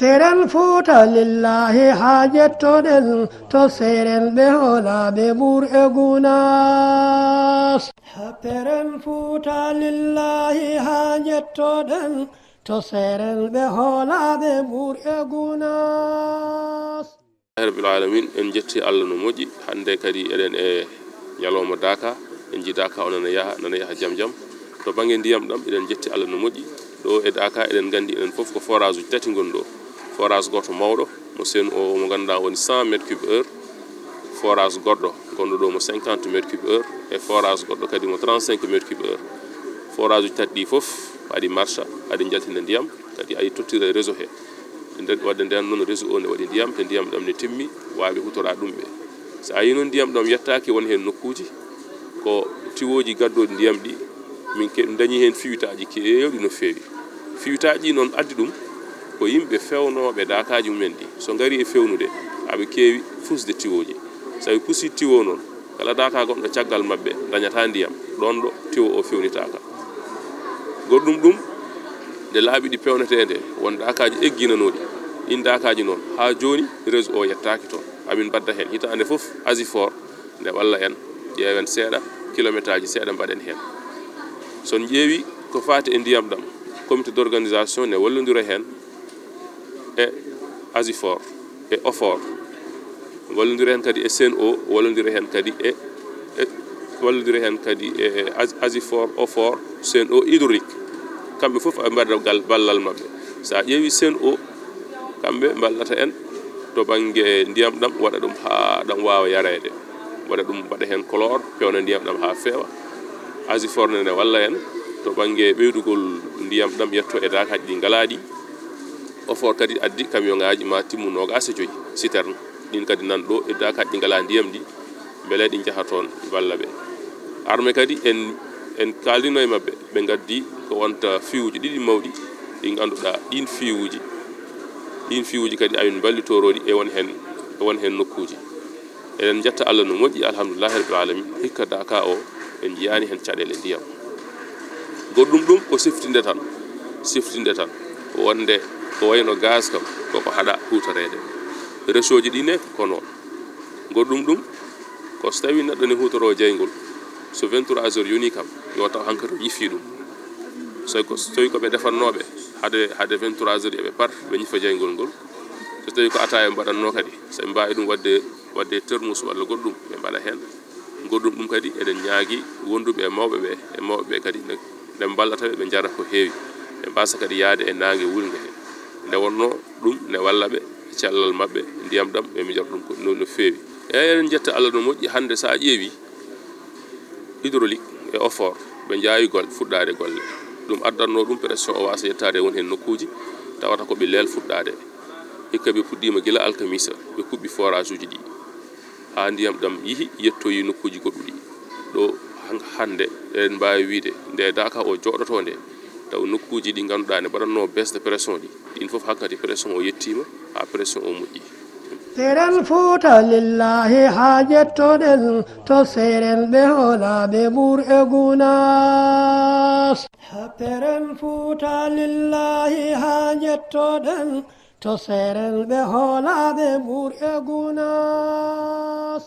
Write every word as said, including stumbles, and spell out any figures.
Seren Fuuta lillaahi haa jettoɗen to seerenɓe hoolaaɓe Mbuur e Gunaas. Seren Fuuta lillaahi haa jettoɗen to seerenɓe hoolaaɓe Mbuur e Gunaas. Rabbil alamin, en jetti Allah no moƴƴi. Hannde kadi eɗen e ñalawma Daaka, en nji Daaka o nana yaha, nana yaha jam jam. To bannge ndiyam ɗam, eɗen jetti Allah no moƴƴi. Ɗo e Daaka, eɗen nganndi enen fof ko forage uji tati ngoni ɗo. Forage gooto mawɗo, mo C N O, mo ngannduɗaa woni cent mètres cube heure. Forage goɗɗo, gonɗo ɗo mo cinquante mètres cube heure. E forage goɗɗo kadi mo trente-cinq mètres cube heure. Forage uji tati ɗi fof, aɗi marcha, aɗi njaltina ndiyam, kadi aɗi tottira e réseau he. Nder, wadde nden noon réseau o ne waɗi ndiyam, te ndiyam ɗam ne timmi, waawi hutora ɗum ɓe. So a yii noon ndiyam ɗam yettaaki, won heen nokkuuji, ko tiwooji gaddooɗi ndiyam ɗi, min ke-, dañi heen fiyutaaji keewɗi no feewi. Fiyutaaji ɗi noon addi ɗum, ko yimɓe fewnooɓe daakaaji mumen ɗi. So ngari e fewnude, aɓe keewi fusde tiwooji. So ɓe pusi tiwo noon, kala daaka gonɗo caggal maɓɓe dañata ndiyam, ɗoon ɗo tiwo o fewnitaaka. Goɗɗum ɗum, nde laabi ɗi pewnetee nde, won daakaaji egginanooɗi. Ɗiin daakaaji noon, haa jooni, réseau o yettaaki toon. Amin mbadda heen hitaande fof, Asifor nde walla en, ƴeewen seeɗa, kilometraaji seeɗa mbaɗen heen. So on ƴeewi ko faati e ndiyam ɗam, comité d'organisation ne wallondira heen e Asifor e Ofor. Wallondira heen kadi e C N O, wallondira heen kadi e, e, wallondira heen kadi e As-, Asifor, Ofor, C N O Hydraulique. Kamɓe fof aɓe mbaɗa gal-, ballal maɓɓe. So a ƴeewi C N O, kamɓe mballata en to bannge ndiyam ɗam, waɗa ɗum haa ɗam waawa yareede. Waɗa ɗum, mbaɗa heen chlore, pewna ndiyam ɗam haa feewa. Asifor ne, ne walla en to bannge ɓeydugol ndiyam ɗam yetto e daakaaji ɗi ngalaa ɗi. Ofor kadi addi camion ŋaaji ma timmu noogaas e joy citerne. Ɗiin kadi nan ɗo e daakaaji ɗi ngalaa ndiyam ɗi, mbele ɗi njaha toon mballa ɓe. Armée kadi en, en kaaldino e maɓɓe, ɓe ngaddi ko wonta fiyuuji ɗiɗi mawɗi ɗi ngannduɗaa ɗiin fiyuuji, ɗiin fiyuuji kadi amin mballitoro ɗi e won heen, e won heen nokkuuji. Eɗen njetta Allah no moƴƴi, alhamdulillahi rabbil alamin, hikka daaka o en njiyaani heen caɗeele ndiyam. Goɗɗum ɗum ko siftinde tan, siftinde tan, wonde ko wayno gaz kam koko haɗa hutoreede. Réseau ji ɗi ne ko noon. Goɗɗum ɗum ko so tawi neɗɗo ne hutoro jeyngol, so vingt-trois heures yoni kam, yo taw hankadi o ñifi ɗum. So ko, so tawi ko ɓe defannooɓe hade, hade vingt-trois heures, yo ɓe par ɓe ñifa jeyngol ngol. So tawi ko ataaya mbaɗatnoo kadi, so ɓe mbaawi ɗum waɗde, waɗde termus walla goɗɗum, ɓe mbaɗa heen. Goɗɗum ɗum kadi, eɗen ñaagi wonduɓe e mawɓe ɓe, e mawɓe ɓe kadi ne, ɓe mballata ɓe, ɓe njara ko heewi. Ɓe mbaasa kadi yahde e naange wulnge he. Nde wonnoo ɗum ne walla ɓe e cellal maɓɓe, ndiyam ɗam ɓe miijor ɗum ko no, no feewi. Eeyi, eɗen njetta Allah no moƴƴi, hannde so a ƴeewi hydraulique e Ofor, ɓe njaawi gol-, fuɗɗaade golle. Ɗum addatnoo ɗum pression o waasa yettaade e won heen nokkuuji, tawata ko ɓe leel fuɗɗaade. Hikka ɓe puɗɗiima gila alkamisa, ɓe kuɓɓi forage uji ɗi. Haa ndiyam ɗam yihi, yettoyi nokkuuji goɗɗuɗi. Ɗo han-, hannde, eɗen mbaawi wiyde, nde daaka o jooɗotoo nde, taw nokkuuji ɗi ngannduɗaa ne mbaɗatnoo baisse de pression ɗi, ɗiin fof hankadi pression o yettiima, haa pression o moƴƴi. Seren Fuuta lillaahi haa jettoɗen to seerenɓe hoolaaɓe Mbuur e Gunaas. Seren Fuuta lillaahi haa jettoɗen to seerenɓe hoolaaɓe Mbuur e Gunaas.